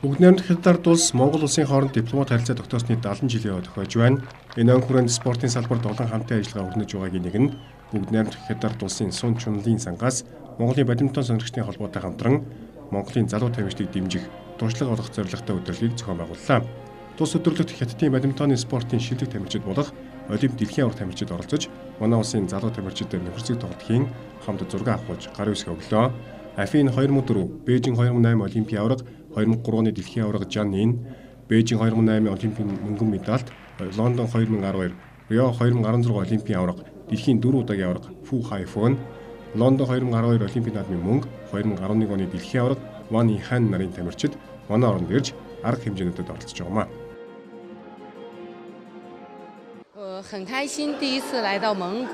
Бүгд найрамдах Хятад улс Монгол улсын хооронд дипломат харилцаа тогтоосны 70 жилийн тохиож байна. Энэ он хүрээнд спортын салбарт олон хамтын ажиллагаа өрнөж байгаагийн нэг нь Бүгд найрамдах Хятад улсын Сун Чунлын сангаас Монголын бадминтон сонирхчдын холбоотой хамтран Монголын залуу тамирчдыг дэмжих, туршлага олгох зорилготой өдөрлөгийг зохион байгууллаа. Тус өдөрлөгт Хятадын бадминтоны спортын шилдэг тамирчид болох Олимп дэлхийн аварга тамирчид оролцож, манай улсын залуу тамирчидад нөхөрсөг тоглолтын хамт зураг авахулж гар үсэг өглөө. Афин 2004, Бээжин 2008 Олимпийн аварга, 2003 оны дэлхийн аварга Жан Ин, Бээжин 2008 Олимпийн мөнгөн медальт, Лондон 2012, Рио 2016 Олимпийн аварга, дэлхийн 4 удаагийн аварга Фу Хайфон, Лондон 2012 Олимпийн наадмын мөнгө, 2011 оны дэлхийн аварга Ван Ихан нарын тамирчид манай оронд ирж арга хэмжээнүүдэд оролцож байгаа юм а. 很开心第一次来到蒙古。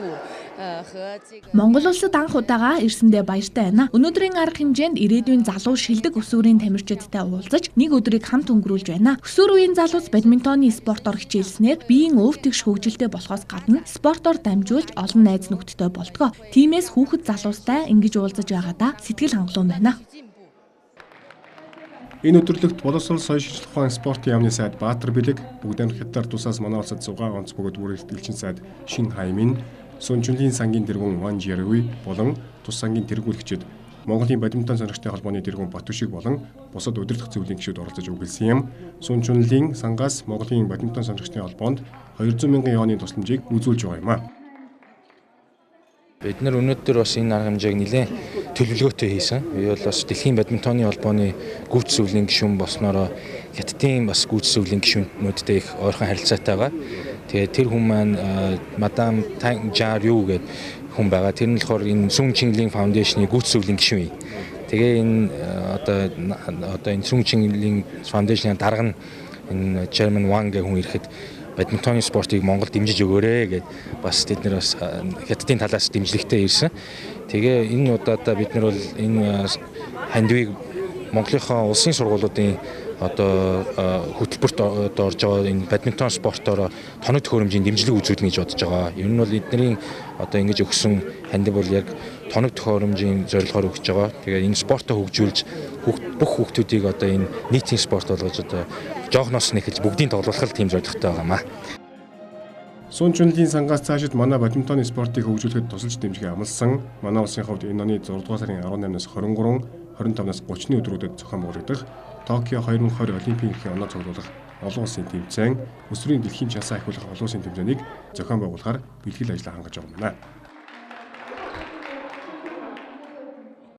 Монгол улсад анх удаага ирсэндээ баяртай байна. Өнөөдрийн арга хэмжээнд ирээдүйн залуу шилдэг өсвөрийн тамирчидтай уулзаж нэг өдрийг хамт өнгөрүүлж байна. Өсвөр үеийн залуус бадминтоны спортоор хичээлснээр биеийн өв тэгш хөгжилтэй болохоос гадна спортоор дамжуулж олон найз нөхдөдтэй болдгоо. Тиймээс хүүхэд залуустай ингэж уулзаж байгаадаа сэтгэл хангалуун байна. Энэ өдөрлөгт боловсрол соёл шинжлэх ухаан спортын яамны сайд Баатар Бэлэг, Бүгд найрамдах Хятад тусаас манай улсад 6 онц бөгөөд бүрэлдэхүүн элчин сайд Шин Хаймин, Сунчунлийн сангийн тэргүүн Ван Жарви болон тус сангийн тэргүүлэгчид Монголын бадминтон сонирхчдын холбооны тэргүүн Батүшиг болон бусад удирдах зөвлөлийн гишүүд оролцож үгэлсэн юм. Сунчунлийн сангаас Монголын бадминтон сонирхчдын холбоонд 200 мянган юаны тусламжийг үзүүлж байгаа юм а. Бид нар өнөөдөр бас энэ арга хэмжээг нэлээд төлөвлөгөөтэй хийсэн. Би бол бас дэлхийн бадминтоны холбооны гүйцэтгэх зөвлөлийн гишүүн болсноороо Хятадын бас гүйцэтгэх зөвлөлийн гишүүнүүдтэй их ойрхон харилцаатай байгаа. Тэгээд тэр хүн маань мадам Тан Жарю гэдэг хүн байгаа. Тэр нь болохоор энэ Сун Чинлийн Foundation-ы гүйцэтгэх зөвлөлийн гишүүн юм. Тэгээ энэ одоо энэ Сун Чинлийн Foundation-ы дарга нь энэ Chairman Wang гэх хүн ирэхэд бадминтоны спортыг Монголд дэмжиж өгөөрэй гэд бас тэд нар бас Хятадын талаас дэмжлэгтэй ирсэн. Тэгээ энэ удаадаа бид нар бол энэ хандивыг Монголынхаа улсын сургуулиудын одоо хөтөлбөрт одоо орж байгаа энэ бадминтон спортоор тоног төхөөрөмжийн дэмжлэг үзүүлнэ гэж бодож байгаа. Ер нь бол эдний одоо ингэж өгсөн хандив бол яг тоног төхөөрөмжийн зорилгоор өгч байгаа. Тэгээ энэ спортоо хөгжүүлж бүх хүүхдүүдийг одоо энэ нийтийн спорт болгож одоо жоохноос нь эхэлж бүгдийг тоглуулах тийм зорилготой байгаа маа. Сун Чунлийн сангаас цаашид манай бадминтоны спортыг хөгжүүлэхэд тусалж дэмжихээ амласан. Манай улсын хувьд энэ оны 6 дугаар сарын 18-наас 23, 25-наас 30-ны өдрүүдэд зохион байгуулагдах Токио 2020 Олимпийн эрхийн оноо цуглуулах олон улсын тэмцээн, өсвөрийн дэлхийн чансаа ахиулах олон улсын тэмцээнийг зохион байгуулахаар бэлтгэл ажлаа хангаж байгаа юм байна.